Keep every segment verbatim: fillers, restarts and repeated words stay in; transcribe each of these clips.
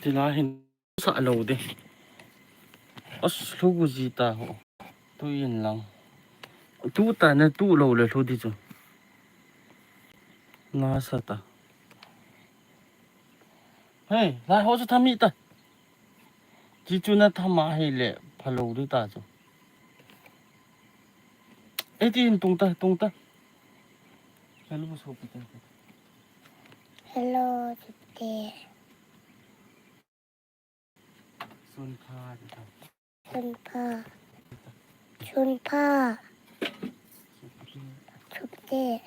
Sila hin sa lo de. As lu gu ji ta ho. Tu in lang. Tu ta na tu lo le lu di chu. Na sa ta. Hey, lai ho chu thami ta. Ji chu na thama hi le phalo di ta chu. Ei ti in tung ta, tung ta. Hello, so pi ta. Hello, Tute. Sunpha, Sunpha. Sunpha. Chupte.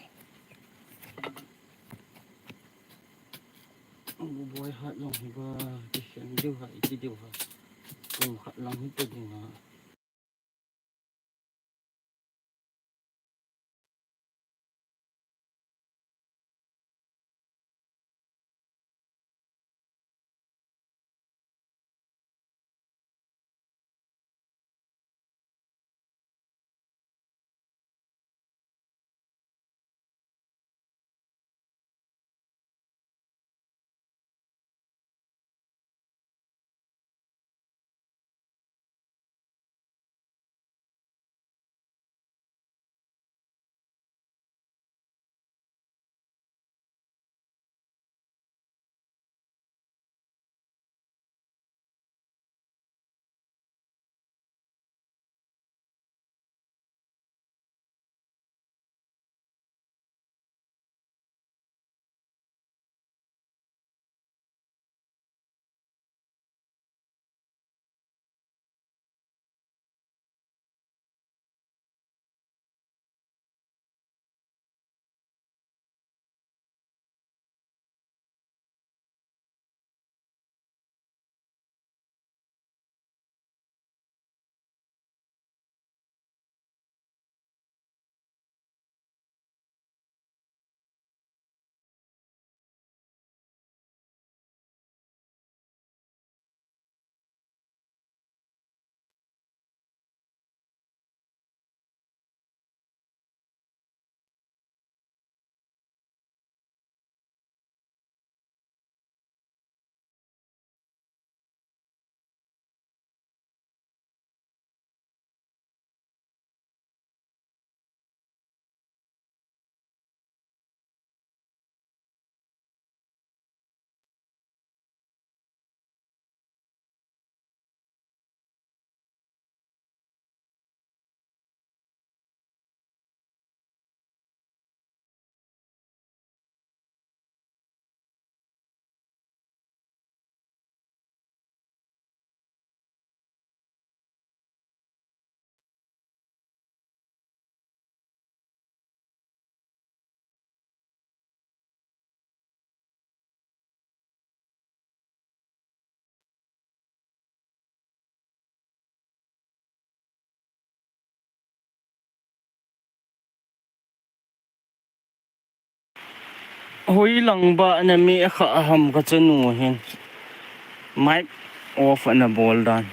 Boi hat long hi ba, ti sian diu ha, iti diu ha. Tung khat lang hi ta ding ha. Hoilang ba na mi kha ham ka chanu hin. Mic off na bol dan.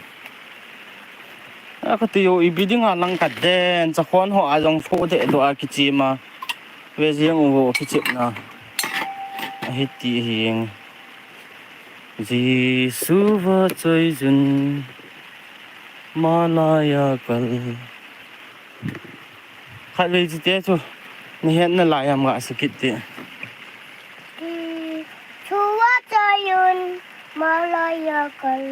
A ka ti yo i biding a lang ka den, cha khon ho a jong pho de do a kichima. Ve jeng u vo kichip na. A hi ti hi jeng. Jesu va choi jun. Malaya kal. Khatvei chite chu, na hetna lai ham ga sakit te. Jesu va choi jun, Malaya kal.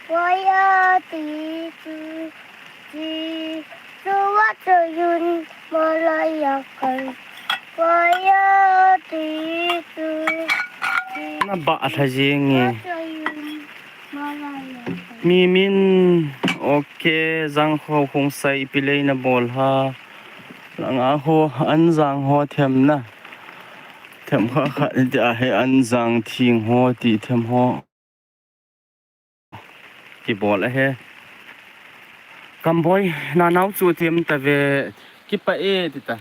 Vaya ti chu. Jesu va choi jun, Malaya kal. Vaya ti chu. Na ba tha jing e. Choi jun, Malaya kal. Mi min, ok, jang kho khong sai pi lei na bol ha. Langa ho, an jang ho them na. Them kha kha ti a he an jang thing ho ti them ho. Ki bol a he. Kam boi, na nau chu them ta ve. Ki pa e ti ta.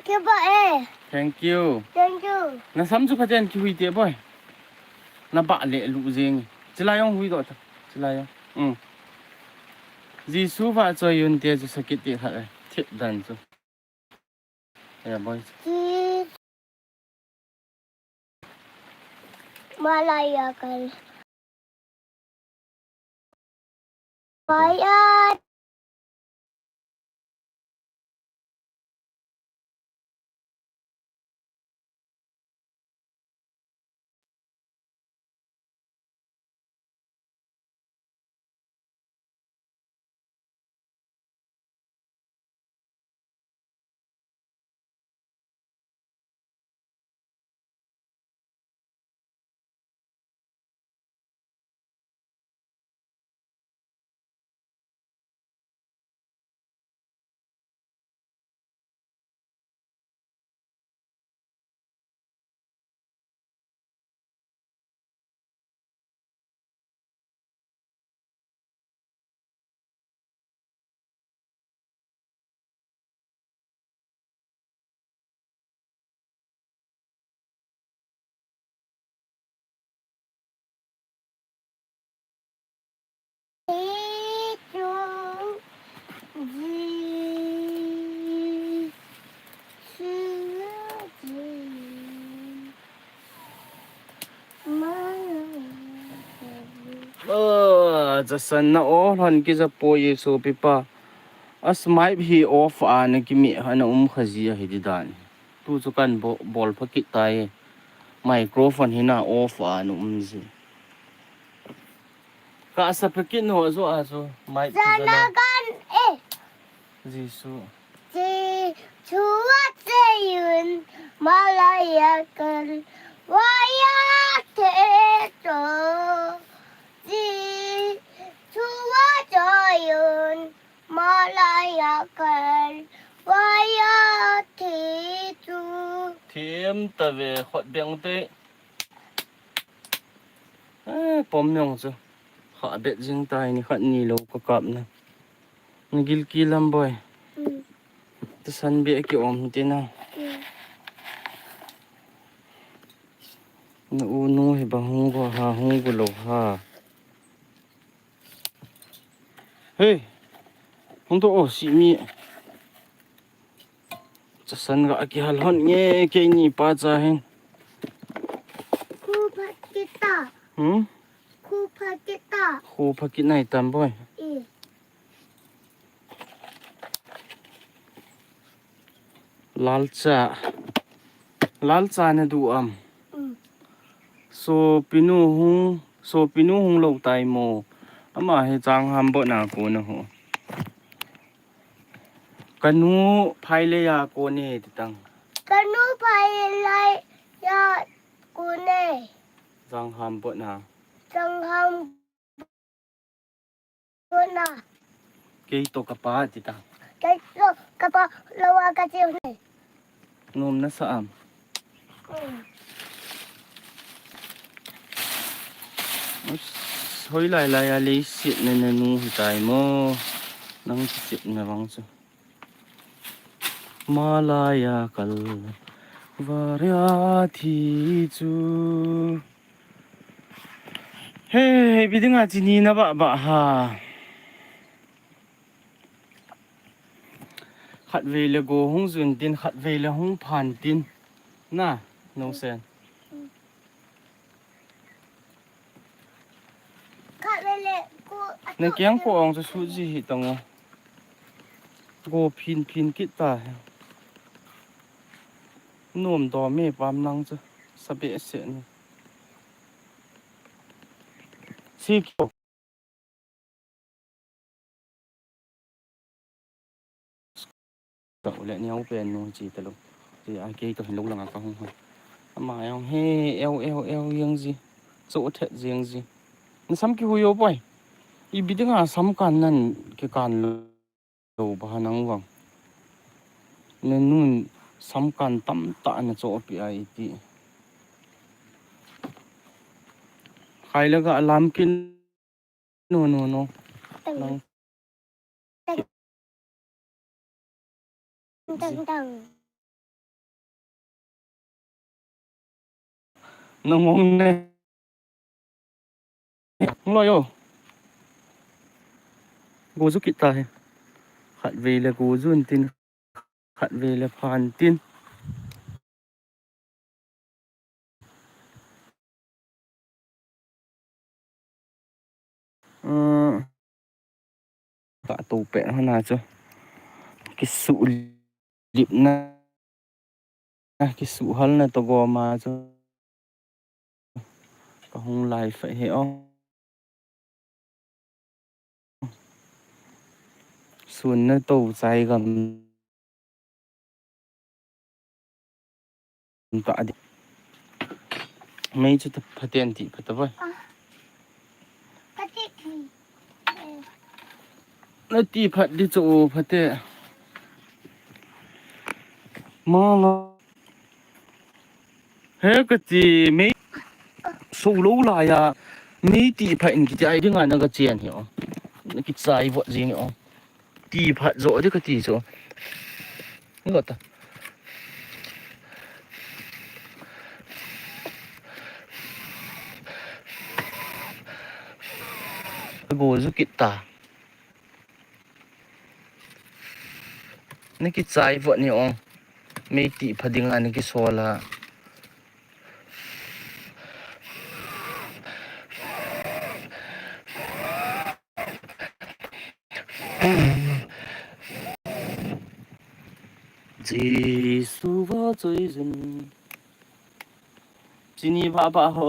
Kiba e. Thank you. Thank you. Na sam chu phaten kihui te boi. Na ba le lu jing. Chilai jong hui do ta. Chilai jong. Um. Jesu va choi jun te chu sakit te kha e. Thip dan chu. Ya boi. Jesu. Malaya kal. Fire. Ah, chasan na o, lhon kija poi sopipa. A smite hi off a na kimi ana um kha ji ahi di dan. Tu chu kan bo-, bol pha kit tai. Microphone hi na off a na um ji. Ka sa pha kit no zo a zo. Mic kija na. Zanagan eh. Jesu. Ji chua cheyun malaya kal waya te to. Ji chua cheyun malaya kal waya te to. Thim ta ve khot beng te. Eh, pom mong chu. Kha bet jing tai ni khat ni lo ka kap na. Na gil ki lam boi. Mm. Tasan be ki om ti na. Mm. Na u nu hi ba hung go ha, hung go lo ha. Hey. Hung to o si mi. Chasan ga kihal hon nge keini pa cha hin. Khu pha kit ta. Hmm? Khu pha kit ta. Khu pha kit nai tam boi. Eh. Lalcha. Lalcha na du am. Mm. Sopinu hung, sopinu hung lo tai mo. Ama hi chang ham bo na ko na ho. Kanu phai le ya ko ne ti tang. Kanu phai le ya ko ne. Chang ham bo na. Chang ham bo na. Kei to ka pa ti tang. Kei to ka pa lo wa ka ti ne. Nom na sa am. Hoi lai lai a leiset na na nu hi tai mo. Nang ti chet na vang chu. Malaya kal varia thi chu. Hey, bidinga chini na ba ba ha. Khat vei le go hung jun tin, khat vei le hung phan tin. Na, no sen. Khat vei le go. Na kiang ko ong chu su ji hi tang o. Go phin phin kit ta. Nom do me pam nang chu. Sa be se ni. Si kyo. Ka u le neo pen nu chi ta lo. Ti a kei to hin lo langa ka hung hoi. Ama eo he, eo, eo, eo, yang ji. Cho thet jeng ji. Na sam kihui o boi. I bidinga sam kan nan kikan lo ba nang vang. Na nun sam kan tam ta na cho pi ai ti. Khai la ga lam kin. No, no, no. Tang. Nang. Tang, tang. Nang ong ne. Lo yo. Go ju kit ta he. Khat vei le go ju tin. Khat vei le phan tin. Umm, ka to pe hana chu. Kisuh lipna, kisuh halna to goma chu. Ka hung lai fa he o. Sunna to chai gam. Ta di. Mei chu ta phaten ti phata vai. Na ti phat di chu phate. Ma la. He ka ti mei. So lo la ya. Mei ti phat in kiti ai dinga na ka chen hi o. Na ki chai vot jing o. Ti phat jo di ka ti chu. Ni lo ta. Go ju kit ta. Na ki chai vot ni o. Mei ti phat dinga na ki so la. Jesu va choi jin. Chini ba ba ho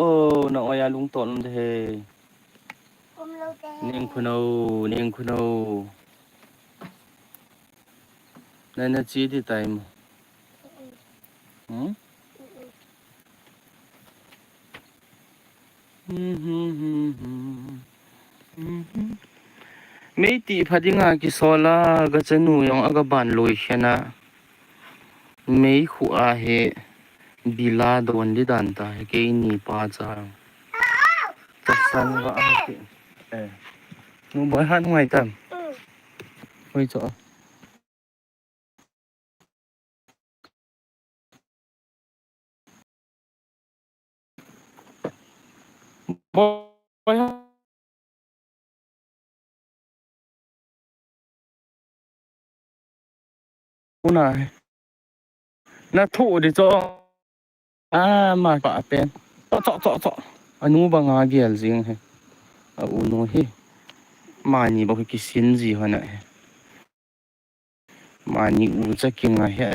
na oya lung ton de he. Ning khuno, ning khuno. Na na chi di tai mo. Hmm? Mei ti phat dinga ki so la ka chanu jong aga ban loi khena. Mei khu a he bila don di dan ta he kei ni pa cha. Ka san va a he. Eh. Nu boi han ngai tam. Hoi cho. Boi ha. Una he. Na thu di cho. A, ma pa pen. Cho, cho, cho, cho. Anu banga gel jing he. A u nu hi. Mani bou hi kisin ji hona he. Mani u cha kinga he.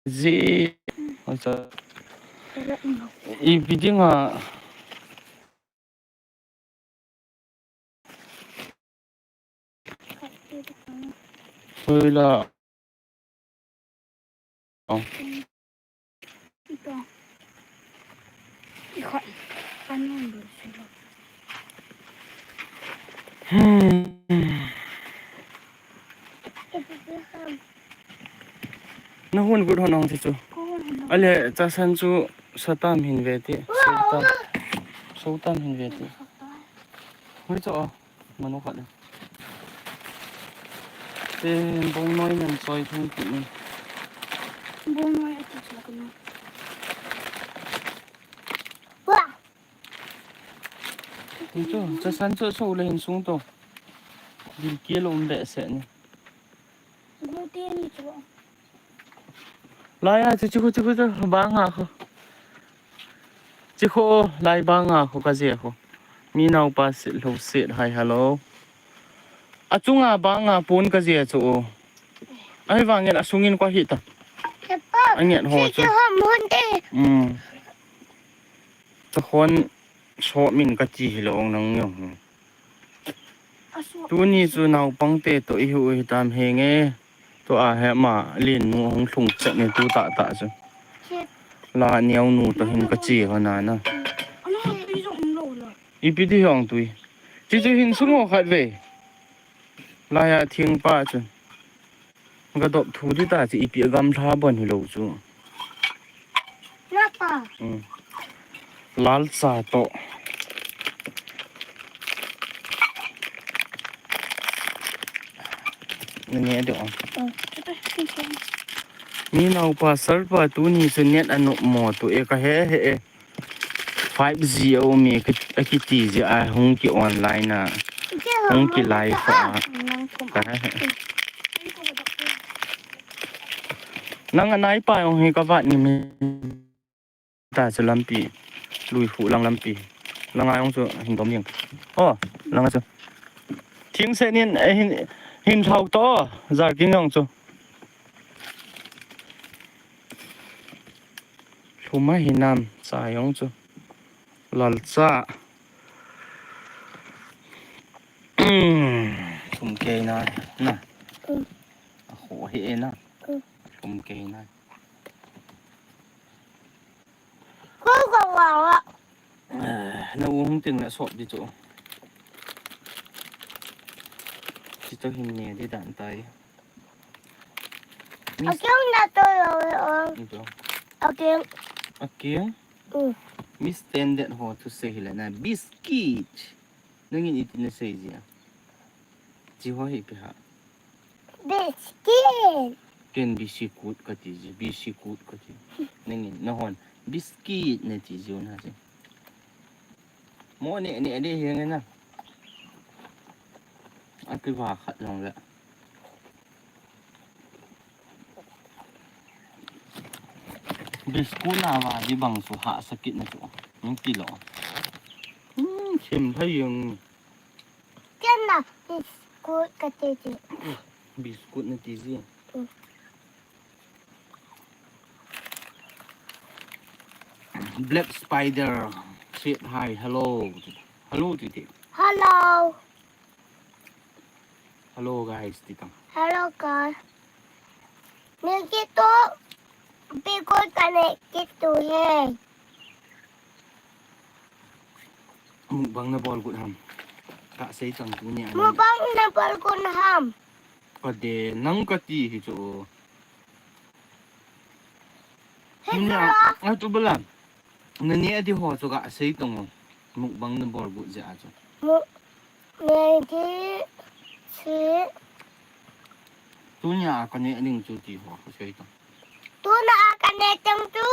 Ji. Cha. I bidinga. Hoi la. Oh. Hmm. Na hun vut hon ong ti chu. Ale, chasan chu satam hin ve ti. Sotam. Sotam hin ve ti. Hoi chu o. Manu khat le. Te bong noi nan choi thung ti ni. Bong noi a ti chu ka ni. Wa. Ni chu, chasan chu so le hin sung to. Bil kia lo um behseh ni. Lai a chu, chu, chu, chu, banga kho. Chi kho, lai banga kho ka je kho. Mi naupa sit lo sit, hi, hello. A chunga banga pon ka je chu. Ahivangin a sungin ka hi ta. A ngen ho chu. Um. Chakhon so min ka ti hi lo ong nang nge. Tuni chu naupang te to i hu hi tam he nge. To a he ma lin nu hong thung chet ni tu ta ta chu. La niau nu to hin ka chi ho na na. Ipi di hong tui. Chi chu hin sung ho khat ve. La ya thing pa chu. Ka dop thu di ta chu ipi a gamla bon hi lo chu. Lal cha to. Nge de. Mi naupa sarpa tuni chu net a nop mo tu e ka he he e. Five G a um e, a kiti ji a hung ki online a. Hung ki live a. Ka he he. Nang a nai pa hung hi ka vat ni mi. Ta chu lampi, lui khu lang lampi. Langa jong chu hin dom jeng. O, langa chu. Chingse nin, eh, hin, hin thau to, Jarkin jong chu. Lhum a hinam, cha jong chu. Lalcha. Lhum kei na, na. Mm. A ho hi e na. Mm. Lhum kei na. Ko ko wa wa. Eh, na u hung ting le sop di chu. Chi to hin ne di dan tai. Miss Aking na to yo yo. Ito. Aking. Aking? Mm. Miss Standard ho thusei hi la na biscuit. Nangin iti na sei ji a. Chi ho hi pi ha. Biscuit. Ken biscuit kati ji, biscuit kati. Nangin, nahon, biscuit nati ji u na ji. Mo ne, ne, ne, hi nge na. Ati va khat jong le. Biscuit na va di bang su ha sakit na chu. Nang ti lo. Hmm, sim thai jeng. Ken na biscuit kati ji. Biscuit nati ji. Mm. Black Spider said hi, hello. Hello, Titi. Hello. Hello, guys, Titang. Hello, guys. Ni kitu, pikul kane kitu he. Mukbang na bol gut ham. Ka sei tang tu ni ani. Mukbang na bol gut ham. Ka de nang kati hi chu. Hei, tunia, kala. Ai, tu bala. Nani ati ho chu ka sei tang o. Mukbang na bol gut je a chu. Mu-, Maggi, si. Tunia ka ne ning chu ti ho ka sei tang. Tuna ka ne tang chu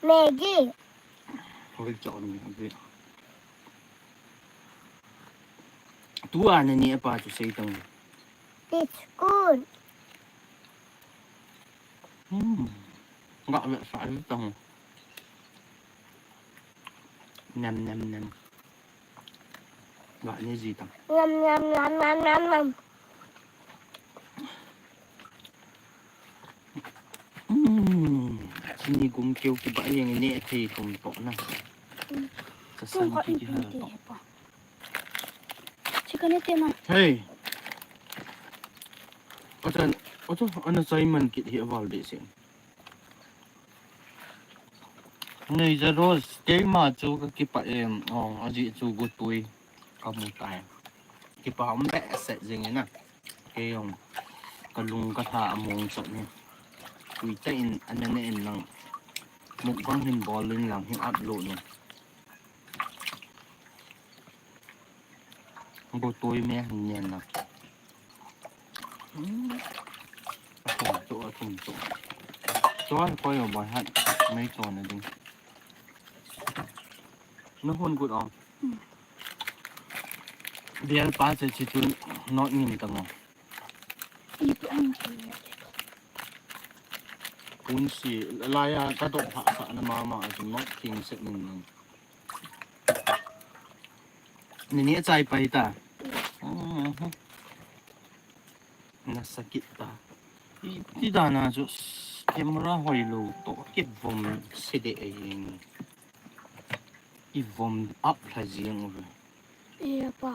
Maggi. Hoi chon ni ati. Tua nani apa chu sei tang. Biscuit. Hmm. Ngah le sa ji tang. Nam, nam, nam. Ngah ni ji tang. Nam, nam, nam, nam, nam, nam. Hmm. Chini gum keu kiba jeng ne thei tum to na. Hmm. Ka san ki ki ha to. Chicken ite na. Hey. Atan, oto, ana chai man kit hi aval de sin. Nei ja Rose, keima chu ka kipa em, oh, aji chu gutui ka mu tai. Kipa um behseh jing e na. Kei jong ka lung ka tha among chot ni. Tui ta in, ana ne in lang. Mukbang hin bol in lang, hin upload ni. Gutui me hin nen na. Hmm. Athum chu, athum chu. Choi, koi yo boy hat. Mei chon na ding. Na hun gut o. Hmm. Bial pa che chi tu not ngim ta mo. Ih, tu ang. Kun si, laya ka dok pha sa na mama, a chu not king set ning ning. Nini achai pai ta. Mhm. Nasakit ta. I, ti dana chu, camera hoi lou to, kivom se de e. I vom up lha jeng uve. E pa.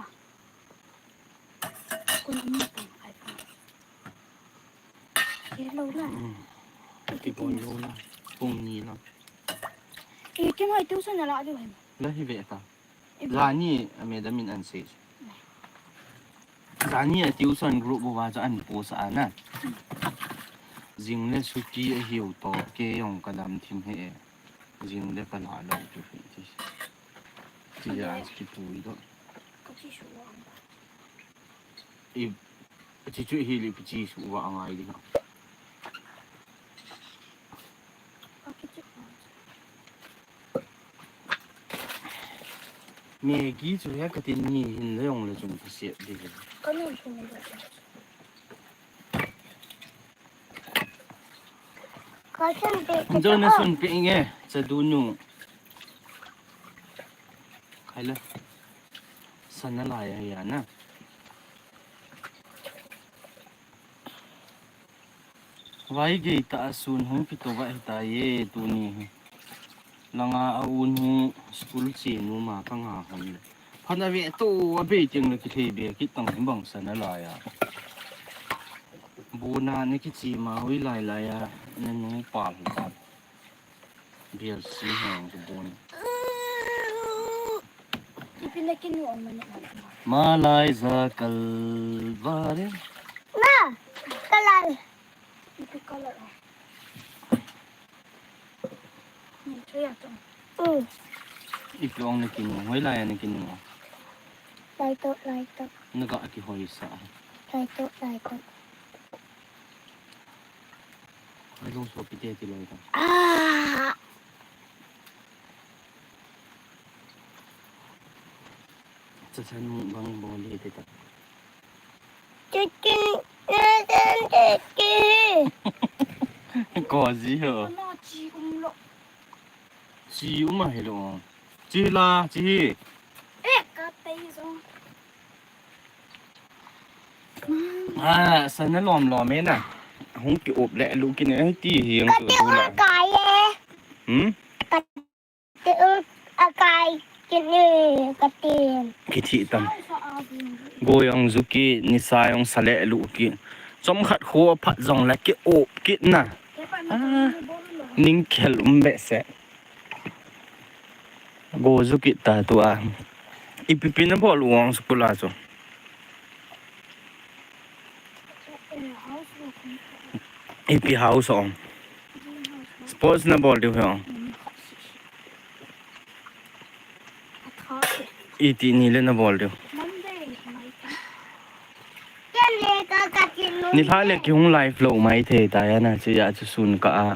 Kun am na pang ai pa. Ke lo la. Hmm. Kibon lou la. Pung ni la. E, kei mai tuition na la diu hem. La hi ve ta. E ba. Jani, a madam in an sei. Jani a tuition group bou va chu an post a na. Jing le suti ahiu to, kei jong ka dam thim he. Jing le ka la lou chu hi ti. Ti a, ti pui do. Ka chi su wa. I, ti chu hi li pi chi su wa ngai di ha. Ka chi su. Maggi chu he ka tin ni hin le jong le chung ka siat di le. Ka nun chu ni le. Ka sun pe ka. Johnson pe inge, cha du nu. Khai le. Sana lai ya na. Vai gei tah a sun hung kitoh va hita ye tuni hi. Langa a un hi school che nu ma ka nga hon le. Phan a ve to a bei teng le kithei be kit tang bang sa na lai a. Bu na ni kichi ma ui lai lai a na nu pal hi ta. Bial si hang ko bon. Ipi na kinu ang mani. Malai za kalvare. Na, kalal. Ipi kalal. Ni chu ya to. Mm. Ipi ong na kinu, hoi lai na kinu. Lai to, lai to. Na ga ki hoi sa. Lai to, lai to. Ai, lung so pite ti loi ta. Ah! Cha chan mu bang bol hi te ta. Chicken, chicken, chicken. Ko ji ho. Ano chi um lo. Chi um a hi lo. Chi la, chi hi. Eh, ka tei zo. Ah, sana lom lom e na. Hung ki up le lu ki ne ti hi ang tu tu la. Ka ti um kai e. Hmm? Ka ti um a kai ki ne ka ti. Ki thi tam. Go yong zu ki ni sa yong sa le lu ki. Chom khat kho phat jong la ki up ki na. Ah, ning khel um be se. Go zu kit ta tu a. Ipi pi na bol u ang school a chu. Ipi house ong. Sports na bol diu hi ong. Iti ni le na bol diu. Ni lha le ki hung live lo mai thei ta ya na chi ya chu sun ka a.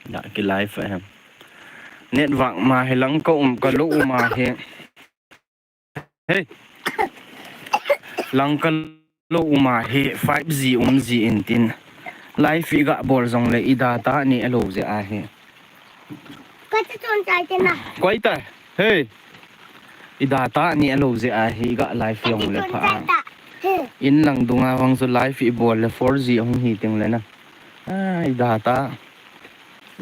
Da ki live a hem. Network ma hi lang ka um ka lo um a hi. Hey. Lang ka lo um a hi five G um ji in tin. Live i ga bol jong le i data ni a lo je a hi. Ka chu chon chai te na. Koi ta. Hey. I data ni a lo je a hi ga live jong le pha. Ka chu chon chai ta. Hey. In lang dunga vang chu live i bol le four G hung hi ting le na. Ah, i data.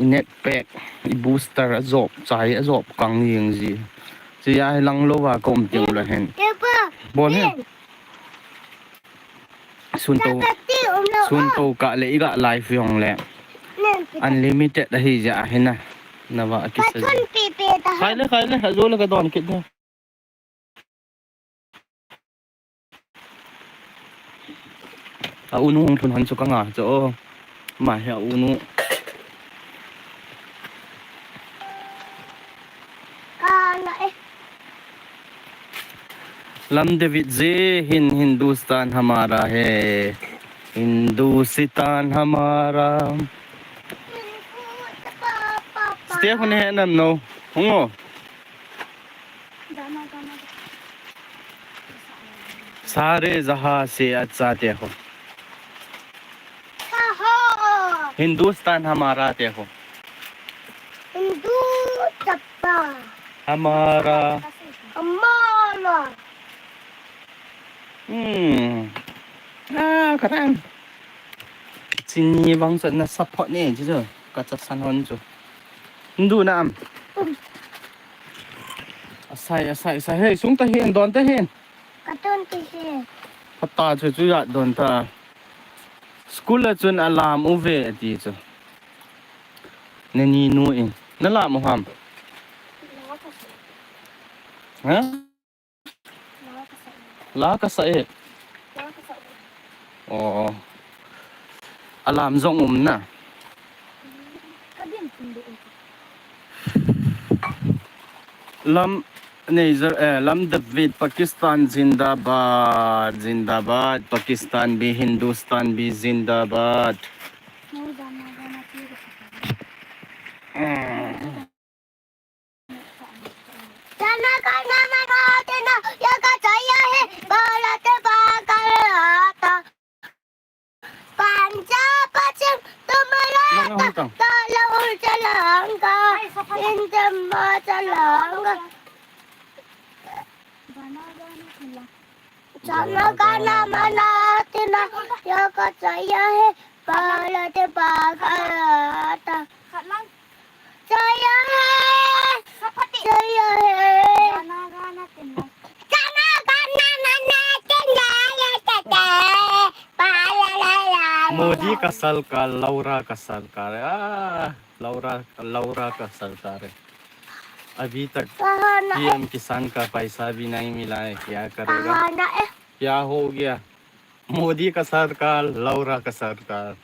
I net pack, i booster a jop, chai a jop kang jing ji. Chi a hi lang lo va ka um ting le hen. Te pa. Bol hen. Hen. Sun to. Chapati um lo. Sun to ka le i ga live jong le. Nen pi ta. Unlimited a hi ja a hi na. Na va ki sa. Ka chun pi pi ta. Khai le, khai le, a jo le ka don kit de. A unu hung phun hon chu ka nga chu o. Ma hi a unu. Ka nga e. Lam David ji hin Hindustan hamara hai. Hindustan hamara. Stay hon he nam no. Hung o. सारे जहां से अच्छा देखो। हिंदुस्तान हमारा देखो। हिंदू चप्पा। हमारा। हमारा। Hmm. Ah, karen. Sini bang sa na support ni, jijo. Ka cha san hon chu. Ndu na am. Asai, asai, asai. Hey, sung ta hin, don ta hin. Ka ton ti hin. Pata chu chu ya don ta. School a chun alam u ve ti chu. Na ni nu in. Na lam u ham. Ha? La ka sa e. Oh. Alam jong um na. Lam Nazer, eh, Lam David, Pakistan zindabad, zindabad, Pakistan bhi, Hindustan bhi zindabad. Hmm. Jana Gana Mana Dina, ya ka chaya hai, Bharat Bhakar Aata. Punjab Pachim tumhara tha, Dal Ur Chalanka, Hind Ma Chalanka. Jana Gana Mana Dina, ya ka chaya hai, Pala te pa kala ta. Khat lang. Jaya he. Sapati. Jaya he. Gana, gana, tin lang. Gana, gana, na, na, tin lang, ya, ta, ta. Pala, la, la, la, Modi la. Ka sarkar, Laura ka sarkar. Ah, Laura, Laura ka sarkar. अभी तक पीएम किसान का पैसा भी नहीं मिला है, क्या करेगा? क्या हो गया? मोदी का सरकार, लौरा का सरकार।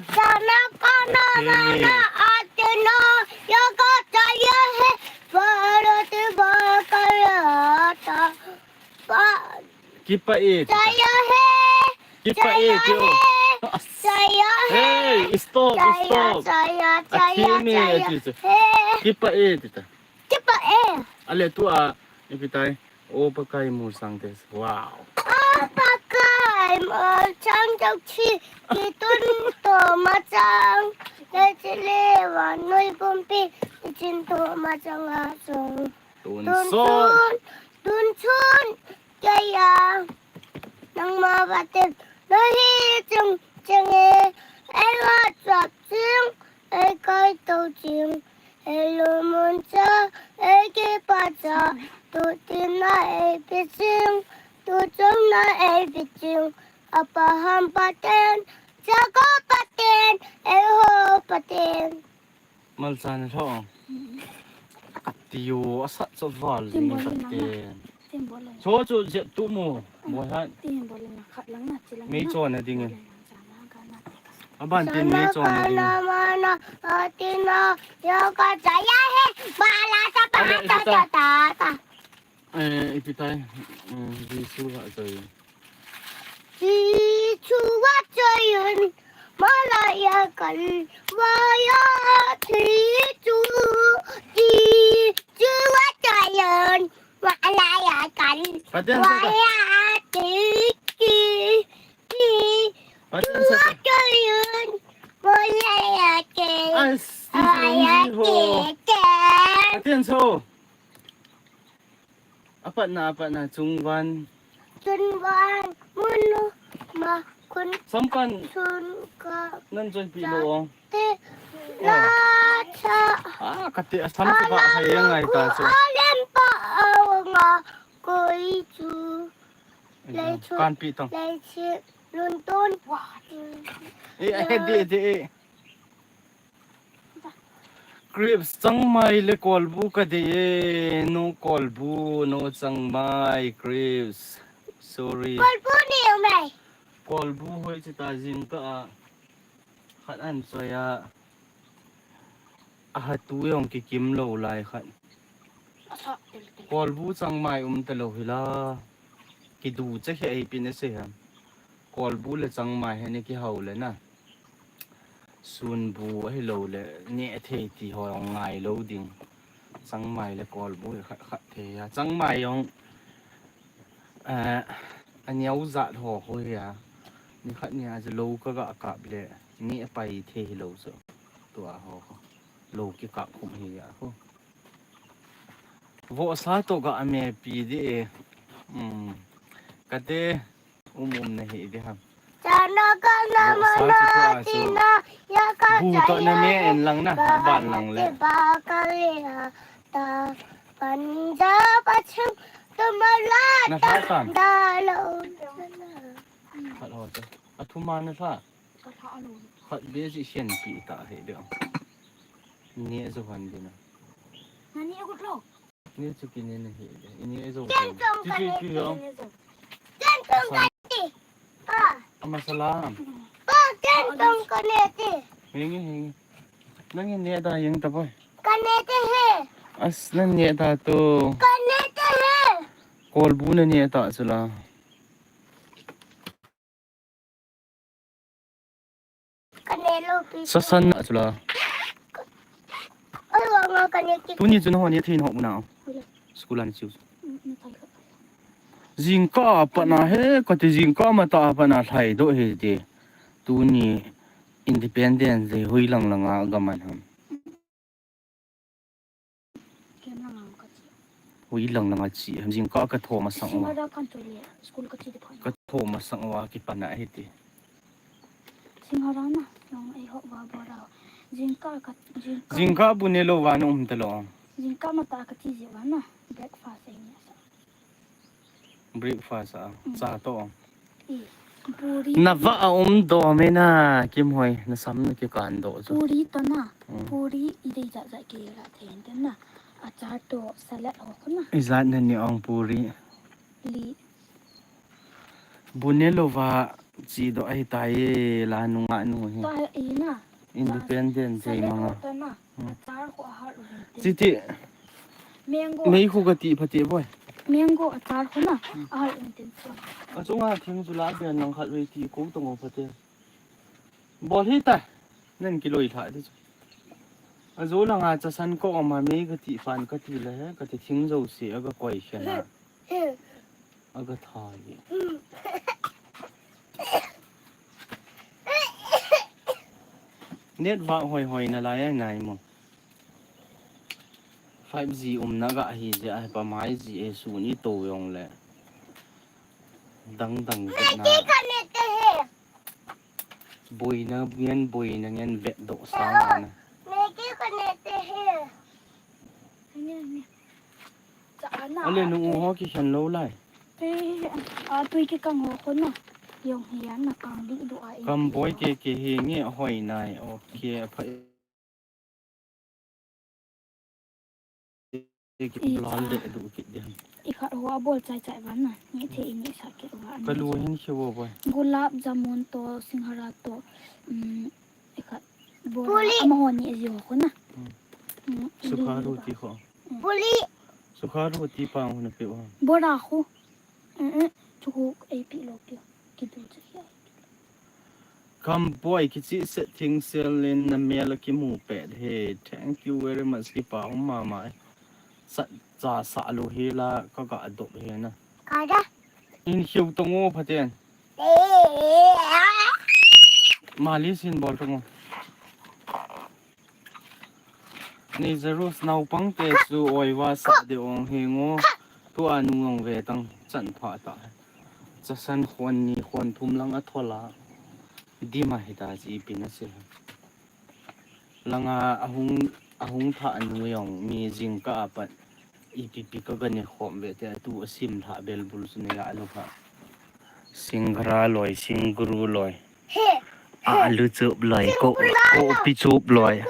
Sana kana mana atino yoga jaya he, Bharat bhakar ata. Ba- Kipa e, tita. Jaya he. Kipa e, jaya tio. He. Jaya he. Hey, stop, jaya, stop. Jaya, jaya, atheme, jaya. He. Kipa e, tita. Kipa e. Ale tua, ipi tai. O Pakai mu sang te. Wow. O Pakai mu sang te chi kitun to ma chang. Le chi le wa noi pumpi chin to ma chang a sung. Tun son. Tun son. Kaya. Nangma vatin. Nahi chung chung e. Ai wa chap chung. Ei kai to ching, ei lu mun cha, ei kipa cha, tu tin na ei pi ching, tu chung na ei pi ching, apa ham paten, cha ko paten, ei ho paten. Malcha na tho. Kati yo, asat cho val ding paten. Cho cho jet tu mo, mo hat. Mei cho na ding. Aban tin ni chon na ding. Sana kana mana atina yoga jaya he, bala sa pa ta ta ta ta. Eh, ipi tai. Eh, Jisu ha jaya. Jisu ha jaya. Malaya kan waya Jisu. Jisu ha jaya. Malaya kan waya Jisu. Paten sa. Atenso. Apatna, apatna, chungvan. Chungvan, munu, ma, kun. Sampan. Chun, ka. Nan chun pi lo. Te, la, cha. Ah, kati, asam sa ba, sa yang ai ta chu. Alem pa, awnga, koi chu. Lei chu. Kan pi tong. Lei chu. Lun tun. Eh, eh, di, di, eh. Crips, changmai le kolbu ka dei e, no kolbu, no changmai, Crips. Sorry. Kolbu ni umai. Kolbu hoi chi ta jing ta a. Khat an choi a. A hatu jong kikim lo lai khat. Kolbu changmai um ta lo hi la. Kidu cha hi ai pin a se ham. Kolbu le changmai hi ni kihau le na. Sunbu ahi lo le, neh thei ti ho jong ngai lo ding. Changmai le kolbu hi khat khat thei a. Changmai jong, eh, a neo jat ho ho hi a. Ni khat ni a chu lo ka ga kap le, neh pai thei hi lo chu. Tua ho ho. Lo kikap khum hi a ho. Vohsa to ga me pi di e. Um, kate. Um, um, na hi di ham. Chana kana mana tina, ya ka bu to na me en lang na, ban lang le. Ba ka le ha ta, Punjab a chang, tumala na ta, ta da lo. Khat ho te. A thuma na sa. Khat be si sian pi ta he de. Ni a so han de na. Na ni a gut lo. Ni chu kini na hi de. Ini e jo. Ken tong ka ne ti. Ken tong ka ne ti. Pa. Ama salam. Pa, ken tong ka ne ti. Hingi, hingi. Nang ne da yang ta boy. Ka ne ti he. As nang ne da to. Ka ne ti he. Kolbu na ne da chu la. Sasan na chu la. Tuni chu na ho ni thei na ho mu na. School a ni chu. Jingkah a pat na he, kati jingkah matah a pat na lhai doh he ti. Tuni Independence Day hoi lang lang a ga man ham. Hoi lang lang a chi, jingkah ka thom a sang uva. Ka thom a sang uva kipan a hiti. Singhara na, nung ei hop va bora. Jingkah ka, jingkah. Jingkah bu ne lou va na um ta lou. Jingkah mata ka ti ji va na. Breakfast ei ni sa. Breakfast a, mm, cha toh. Eh, puri. Na va a um doh me na, Kimhoi, na sam na kikan doh chu. Puri toh na. Mm. Puri i dei jat jat kila thei te na. Achar toh salad ho khu na. Ijat na ne ong puri. Li. Bu ne lou va chi doh ahi tai la nunga nu hi. Ta e na. Independent thei manga. Ta na. Hmm. Achar khu ahal u hin te. Chi ti. Mango. Mei khu ka ti pha ti boi. Mango achar khu na. Hmm. Ahal u hin te. Achunga thing chu la bian lang khat vei ti ko tong o pha te. Bol hi ta. Nan kiloi lha ti chu. Ajo langa chasan ko ama mei ka ti pan ka ti le he, ka ti thing jo si aga koi khen a. Aga tha hi. Net vak hoi hoi na lai ai nai mo. Five G um na ga hi je ai pa mai ji e su ni to yong le. Dang dang na. Boina ngen, boina ngen vet doh sang na. Meke ka ne te he. Ane, ane. Cha ana. Ale nu u ho kikhen lou lai. Te, a tui kikang ho khu na. Yong hi ana kang di du a. Kamboi ke ke hi nge hoi nai. Okay, pha. Ki plan le du kit ding. I khat hoa bol chai chai van na. Ni the i ni sa kit va. Ka lu hin khi wo boi. Gulab jamun to, singhara to. Um, i khat bol. Puli. Ama ho ni ji ho khu na. Hmm. Hmm, sukha roti khu. Hmm. Puli. Sukha roti pang khu na pe wa. Bora khu. Eh, eh, chuku A P lo kyo. Kidu chu kyo. Kamboi kichi set thing sel in na mel a kimu pet he. Thank you very much, kipa um mama. Sa, cha sa lu hi la ka ga dop he na. Ka da. In hiu tong o phaten. Eh. Mali sin bol tong o. Ni Jerus naupang te chu oi va sa de ong hi ngo. Tu a nu ong ve tang chan pha ta. Chasan khon ni khon thum lang a thola. Dima hi ta chi pin a si. Langa ahung, ahung tha nu ong mi jingkah a pat. Ipi pi ka ga ne khom ve te a tu a sim lha bel bul su ne ya lo kha. Singara loi, singuru loi. Alu chup loi, ko, kopi chup loi.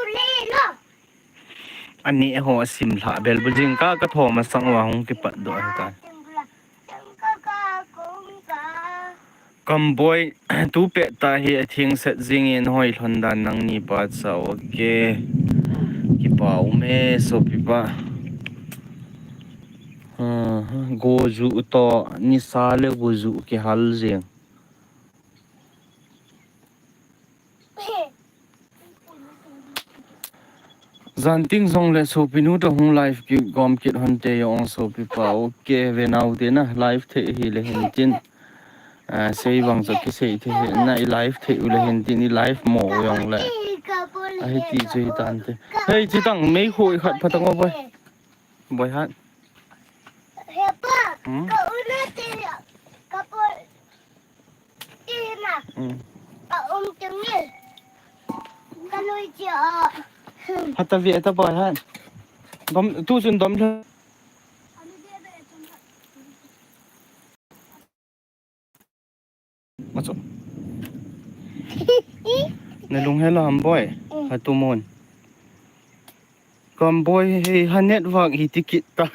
Ani ho a sim lha bel bul jingkah ka thom a sang wa hung kipat doh hi ta. Kamboi, tu pet ta hi a thing set jing in hoi lhon dan nang ni pa cha, okay. Kipa um e, sopi pa. Ah, goju to, nisa le goju kihal jing. Jan ting jong le sopi nu to hung live kigom kit hon te ong sopi pa, okay, ve nau te na live thei hi le hin tin. Ah, sei vang cho kisei thei hi na i live thei u le hin tin i live mo u jong le. Ahi ti chu hi tan te. Hei, chi tang mei khu i khat pha tang o boi. Boi hat. He pa, hmm? Ka una te ka po ina. Hmm. Ka um te mi. Ka lui chi a. Hata vi ta boi hat. Dom, tu sun dom le. Macho. Na lung hela ham boi. Mm. Ha tu mon. Kamboi he ha network hi ti kit ta.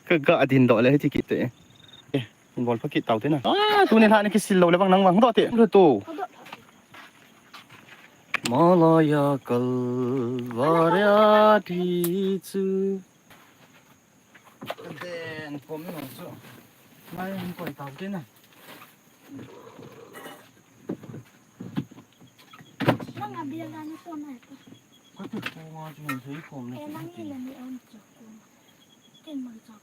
Ka ga din doh le hi ti kit te. Eh, bol pha kit tau te na. Ah, tu ni ha ni kisil lo le bang nang bang doh te. Lo tu. Malaya Kalvaria ti chu. Den pom nung chu. Mai hung koi tau te na. Nang a bia la ni to na to. Ka tu ko nga chu nang sei khom na. Eh, nang ni la ni om chu ko. Tin mal cha.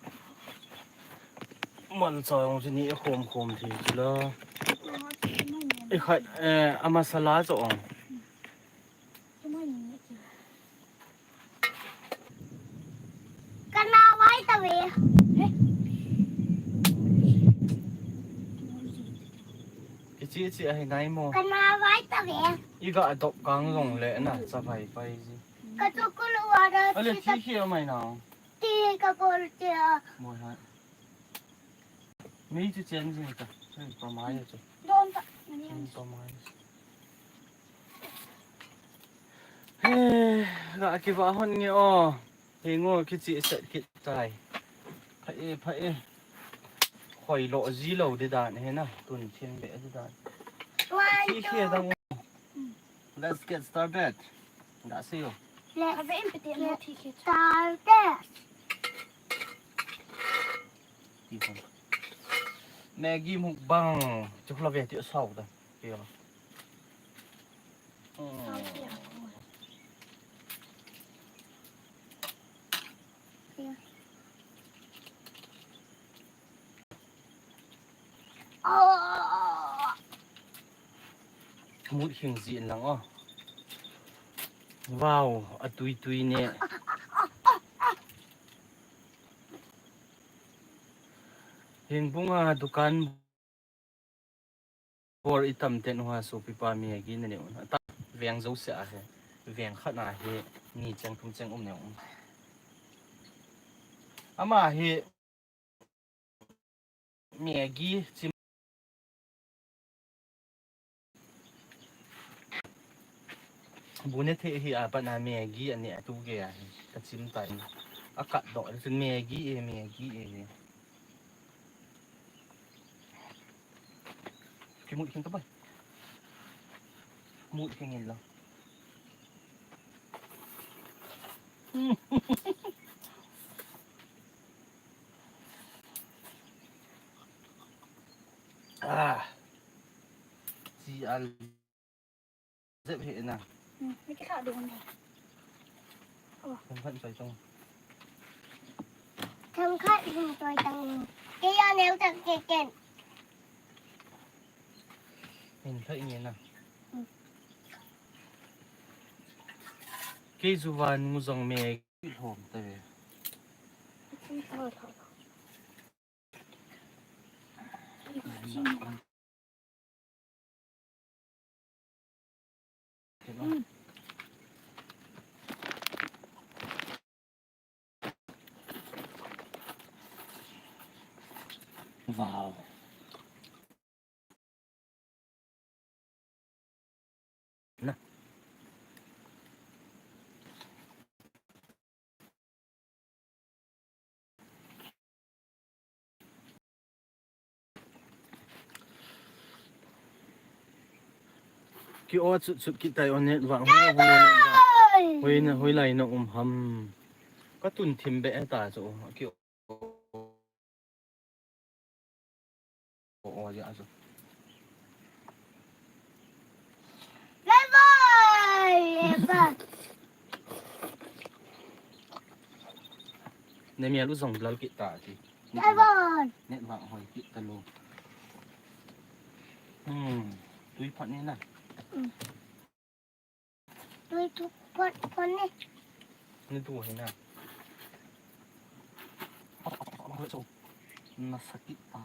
Mal cha ong chu ni khom khom thei chu la. Ko nga chu ni ni. Eh, khai, eh, a masala chu ong. Kana vai ta ve. He. Chi chi ahi nai mo. Kana vai ta ve. I ga dop kang long le na cha vai pai ji. Ka chu kul wa da. Ale chi chi khi mai na. Ti ka bol ti a. Mo ha. Mi chu chen ji ta. Hey, pa mai chu. Don ta. Mani an. Pa mai. Hey, ga ki va hon nge o. Hi ngo kichi set kit tai. Pha e, pha e. Khoi lo ji lo di dan he na. Tun thim be di dan. One, two. Let's get started. Let's get started. Maggi mukbang. Chukla ve ti sao da. Kaya. Mut hing ji lang o. Wow, atui tui ne. Hing bunga dukan Bor i tam ten uha sopi pa Maggi na neu. Ata veng zo se a he. Veng khat na he ni cheng thum cheng um neu. Ama he Maggi chim bu ne the hi a pa na Maggi ani a tu ge a he. Ka chim ta in. A kat do chu Maggi e Maggi e. Kimut king ka bai. Mut king in lo. Ah. Si al Zep he na. Hmm, mi kikha ding na. Oh. Themkhat choi tong. Themkhat hin choi tong. Kei a neu tak ke ken. Hin khai nge na. Hmm. Kei chu van mu jong me lhom ta ve. Lhom ta ve. Wow. Na. Ki o chut chut ki tai o net vang ho ho net vang. Hoi na hoi lai na um ham. Ka tun thim be ta chu ki o. O, o, ya, so. Bye bye. Ne mi alu zong blal kita ti. Bye bye. Net vang hoi kita lo. Hmm. Tui phat ni na. Hmm. Tui tu pon, pon ni. Ni tu hi na. Masakit pa.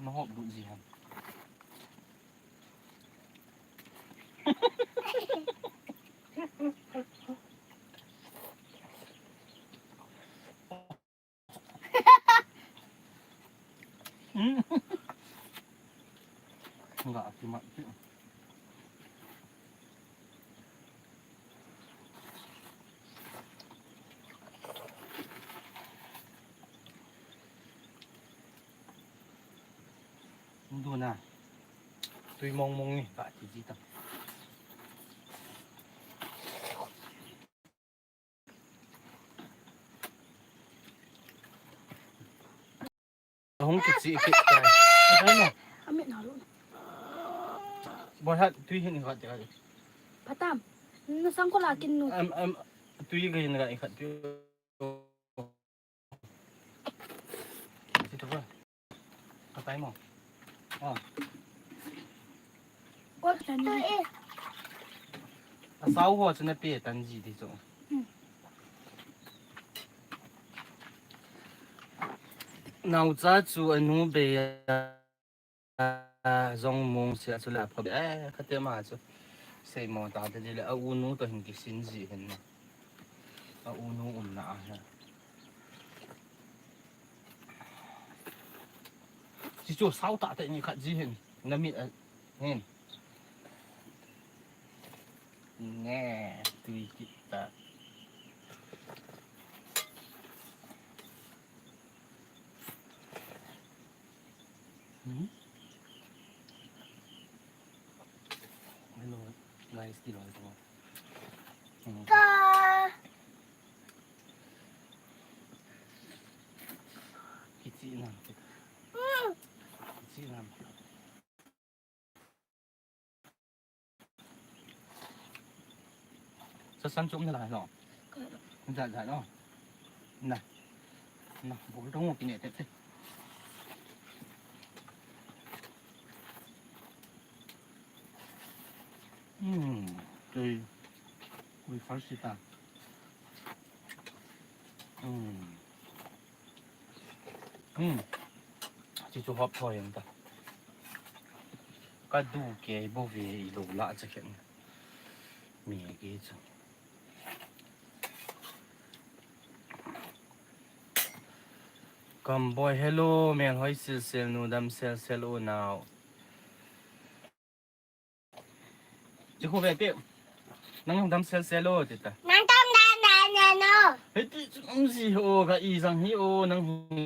Mahop du ji ham. Nga kimat ti. Duna. Tui mong mong ni ka ti ji ta. Hung kichi kit tai. Ano? Amit na lo. Boy hat tui hin khat khat. Patam. Na sang ko la kin nu. Am am tui ga hin ga khat tui. Ito ba? Patay mo. Oh. Ito eh. Asaw ho, chuna pe tanji di cho. Hmm. Naocha chu anu bei a jong mong sia chu la pha be. Eh, kate ma chu. Seimo ta te le a unu to hin kisin ji hin. A unu umna a ha. Chi chu sao ta te ni khat ji hin. Na mit a hin. Ne, tui kit ta. Hmm? Hello, guys, di ba ito? Hmm. Ka. Kichi na. Hmm. Kichi na. Sa san chum na la no. Ka. Za za no. Na. Na, bol dong ki ne te te. Hmm, tui, tui far si ta. Hmm. Hmm. Chi chu hop thoi ang ta. Ka du ke bo ve i lo la cha khen. Mi ke chu. Kamboi, hello, mel hoi sel sel, nu dam sel sel o nao. Chi khu ve ti. Nang dam sel sel o ti ta. Nang dam dam dam dam o. Hei ti chu nang ji ho ka i jang hi o nang hi.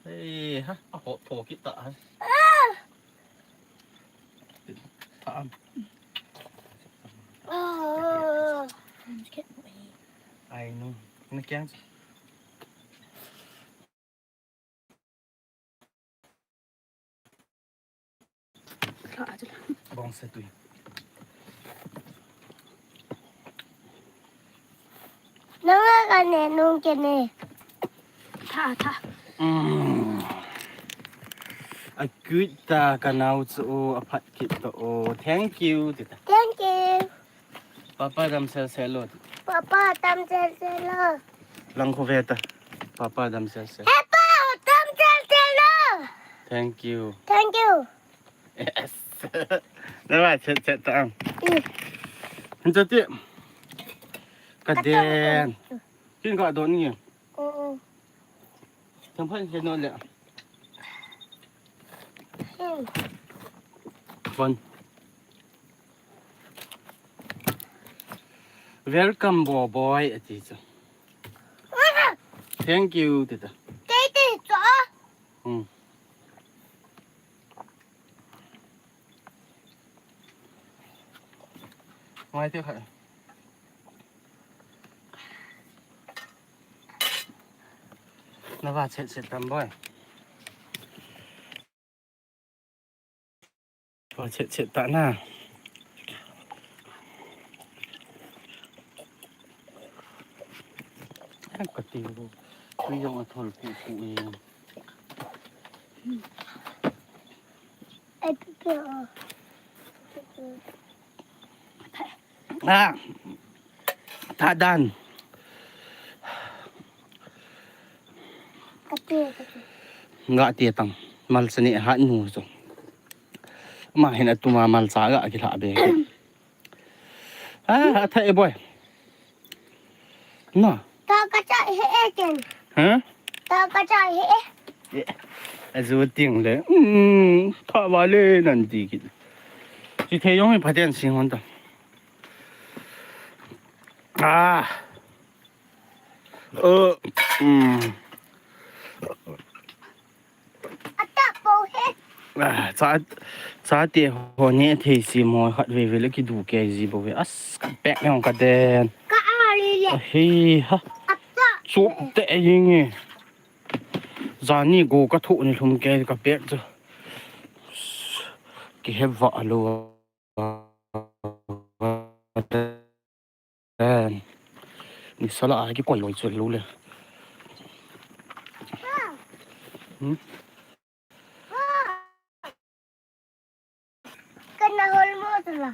Hei ha, a ho tho ki ta ha. Ah. Ta am. Oh. Ai nu. Na kyang. Bong sa tui. Nang ka ne nung ke ne. Tha, tha. Mm. A kut ta ka nao chu o, a phat kit ta o. Thank you, ti ta. Thank you. Papa dam sel sel o. Papa dam sel sel o. Lang khu ve ta. Papa dam sel sel. Papa dam sel sel o. Thank you. Thank you. Yes. Na ba chet chet ta ang. Mm. Hin cha ti. Ka den. Kin ka don ni. Mm. Thang phan he no le. Mm. Bon. Welcome, bo boy, ati chu. Thank you, ti ta. Thank you, cho. Hmm. Ngai ti kha. Na va chet chet tam boy. Pha chet chet ta na. Ka ti ko. Tui jong a thol ku ku e. Ai, tu, tu, oh. A, tha dan. Ka ti, ka ti. Nga ti tang. Malcha ni hat nu chu. Ma hin atuma malcha ga ki la be. A, a tha e boy. Na. Ta ka cha he e ken. Ha? Ta ka cha he e. A zu ting le. Mm, tha va le nan ti ki. Chi thei jong hi phaten sing hon ta. A. Ơ, um. A, cha, chate ho ne thei si mo khat veve le kidu kei ji bou ve. As, ka pek jong ka den. Ka a li le. A, hi, ha. A ta. Chup te jing e. Jani go ka thu ni lhum kei ka pek chu. Ki he va lo. Ni sala a ki koi loi chu lo le. Hmm? Ka na hol mo tu la.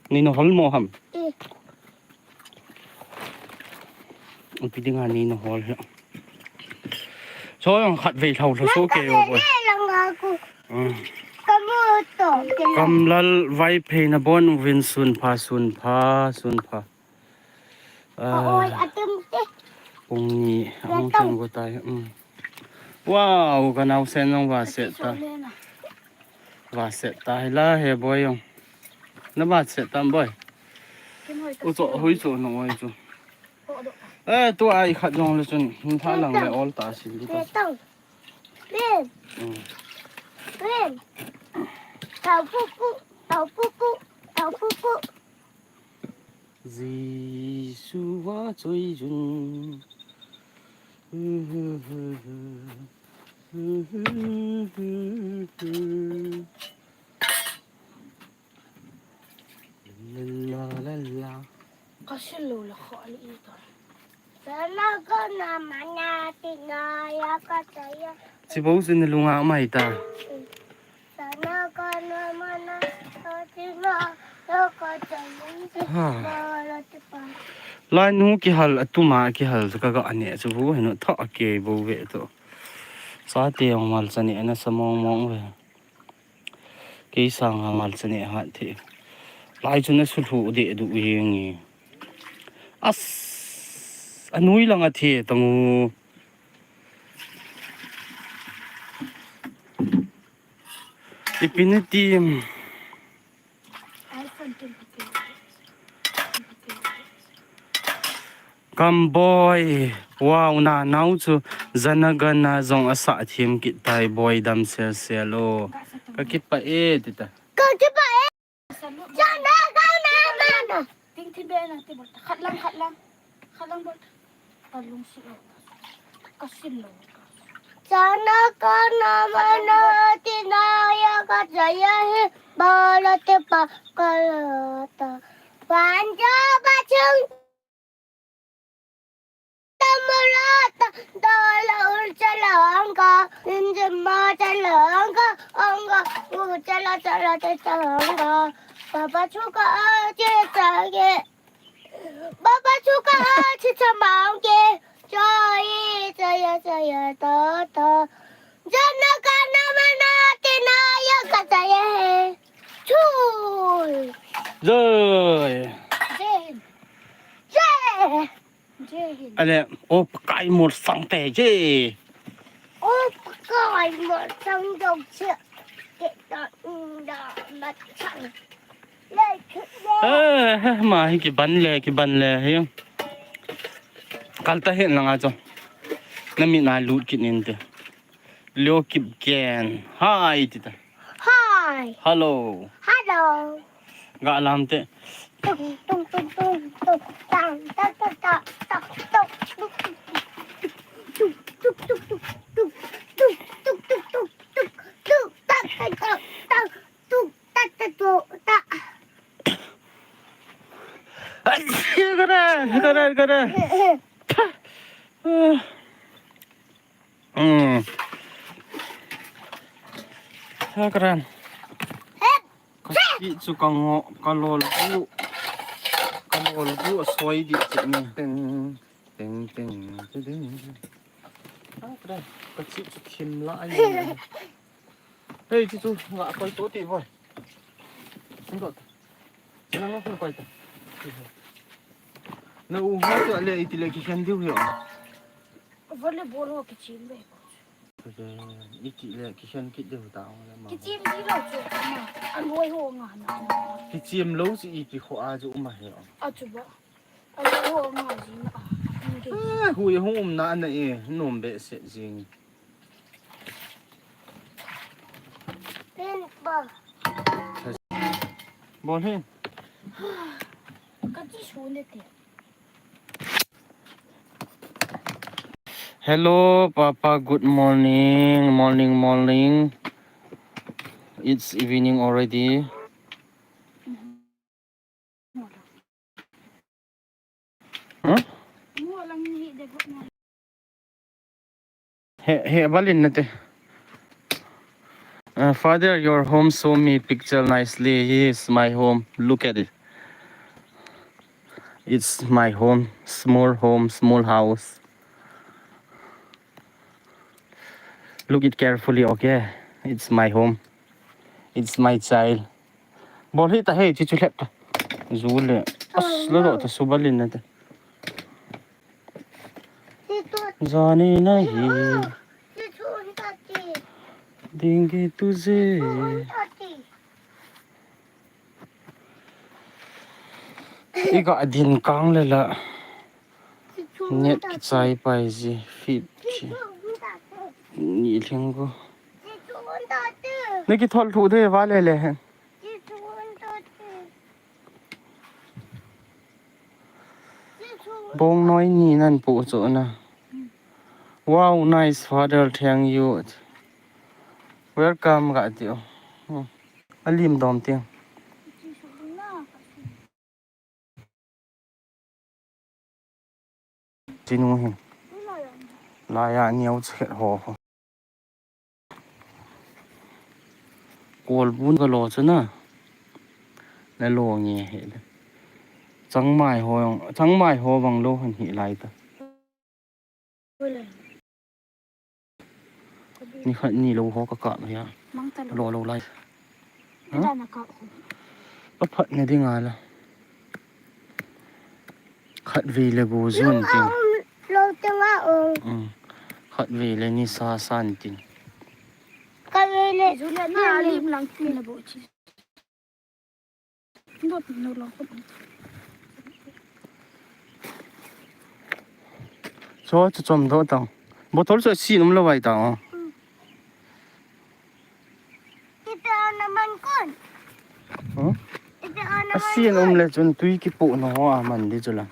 Ni na hol mo ham? Eh. Ipi dinga nei na hol hi. Choi ang khat vei lhau lha so ke yo boy. Langa ku. Hmm. Kamu to. Kamlal Vaiphei nabon uvin sunpha, sunpha, sunpha. Ah, oi, atum te. Pung ni, ahung thang go tai. Hmm. Wow, ka naosen jong va set ta. Va set ta hi la he boy jong. Na va set tam boy. U cho, hui cho, no oi cho. Eh, tu ai khat jong le chun, hin tha lang le ol ta si li ta. Len. Hmm. Len. Tau pu pu, tau pu pu, tau pu pu. Jesu va choi jun. La, la, la, la. Ka sil lou le kha le ita. Sana kana mana tina ya ka chaya. Chi bou sin lunga mai ta. Sana kana mana tina ya ka chaya. Ha. Bala te pa. Lai nu kihal, atuma kihal, ka ga ane chu bu, henu tha ake bo ve to. Sa te ong mal chani ana sa mong mong ve. Kei sanga mal chani hat the. Lai chu na su lhu de du yeng e. As, anui lang a the tang u. Ipi ni ti. Kam boy, wow, na nau chu Jana Gana jong asa thim kit tai boy dam sel sel o. Ka kipah e, tita. Ka kipah e. Jana Gana Gana. Ting thim be na ti bol ta. Khat lang, khat lang. Khat lang bol ta. Ka lungsi lo. Ka sil lo. Jana Gana Mana tina ya ka chaya hi. Bala te pa ka la ta. Punjab chung Tamulata, dola ulchalanga, injima chalanga, anga, uchala chala chalanga. Baba chuka ache chage. Baba chuka ache chamange. Jai, jaya, jaya, tata. Jana Gana Mana tina ya ka chaya hai. Chul. Jai. Jai Hind. Jai. Jai Hind. Ale, o Pakai mol sang te je. O Pakai mol sang dong che. Ke ta nda ma chang. Le ke le. Eh, eh, ma hi kiban le, kiban le, hi. Kal ta hen langa cho. Na mi na lut kit nin te. Leo Kipgen. Hi, tita. Hi. Hello. Hello. Ga lam te. Tung, tung, tung, tung, tung, tang, tang, tang, tang, tang, tung. Tuk, tuk, tuk, tuk, tuk, tuk, tuk, tuk, tuk, tuk, tuk, tang, tang, tang, tang, tuk, tang, tang, tuk, tang. Kara, kara, kara. Hmm. Hakran. Ka chi chu ka ngo, ka lol bu. Ka lol bu a soi di chi ni. Teng, teng, teng, teng, teng. Hakran. Ka chi chu thim la ai. Hei, chi chu nga koi to ti boy. Sing dot. Sing nga koi ta. Na u ho chu ale iti le kikhen diu hi. Volleyball ho kichim ve. Iti le kikhen kit diu ta le ma. Kichim di lo chu ma. An hoi ho nga na. Kichim lo chu ipi kho a chu um a he. A chu ba. An hoi ho nga ji na. Eh, hui hung um na na e, nom be se jing. Pin ba. Bol he. Ka chi su ne te. Hello, Papa. Good morning. Morning, morning. It's evening already. Huh? He, he, balin na te. Uh, Father, your home show me picture nicely. Yes, my home. Look at it. It's my home, small home, small house. Look it carefully, okay? It's my home. It's my child. Bol hi ta he, chi chu lhep ta. Zu le. As lo lo ta subalin na ta. Jani nahi. Dingi tuje. Iga din kang le la. Net kichai pai ji fit chi. Ni lhing ko. Ni kithol thu de va le le hen. Bong noi ni nan pu chu na. Wow, nice father, thank you. Welcome ga ti o. Hmm. Alim dom ting. Chinu hi. Laya niau chhet ho ho. Kolbun ka lo chu na. Na lo nge he le. Changmai ho jong, changmai ho bang lo han hi lai ta. Ni khat ni lo ho ka kap hi a. Mang ta lo. Lo lo lai. Ni ha? Da na kap ho. Ka phat na ding a la. Khat vei le bu jun ting. Lo te ma ong. Mm. Khat vei le ni sa san ting. Khat vei le. Jun le na lim lang tin na bo chi. Dot no lo ko. Cho chu chom do tang. Botol chu si num lo vai ta o. Ipe ana man kon. Huh? Ipe ana man. Asin um le chun tui kipu no ho a man di chu la.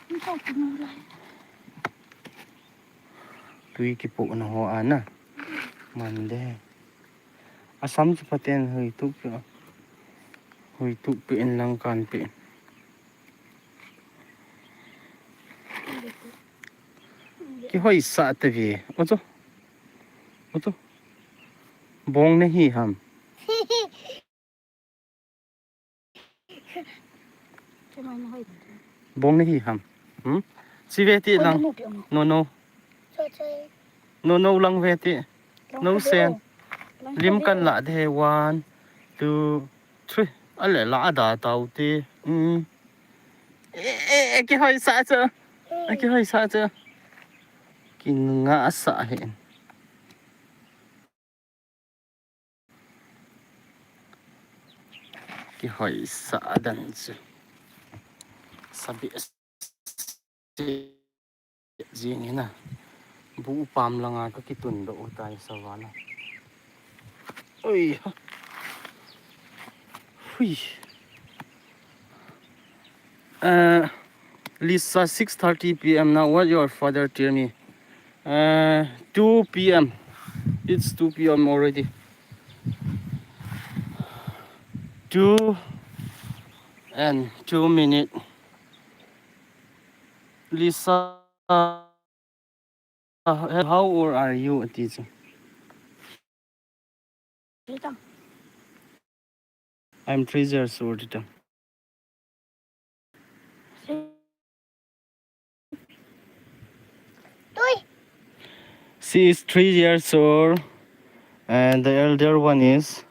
Tui kipu no ho a na. Man de. Asam chu paten hui tu pi. Hui tu pi in lang kan pi. Kihoi sa te vi. O chu. O chu. Bong ne hi ham. Bong ne hi ham. Hmm? Si ve ti lang. No, no. No, no lang ve ti. No sen. Lim kan la de one, two, three. Ale la da tau ti. Hmm. E, e, e, kihoi sa chu. E, kihoi sa chu. Kinga sa he. Kihoi sa dan chu. Sabi jing ina. Bu pam langa ka kitun do utai savana. Oi. Hui. Uh, Lisa, six thirty p m now. What your father tell me? Uh, two p m. It's two p m already. Two and two minute. Lisa, uh, how old are you, teacher? I'm three years old. She is three years old, and the elder one is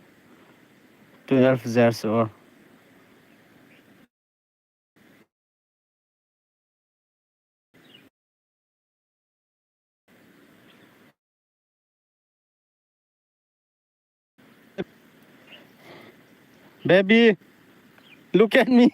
twelve years old. Baby, look at me.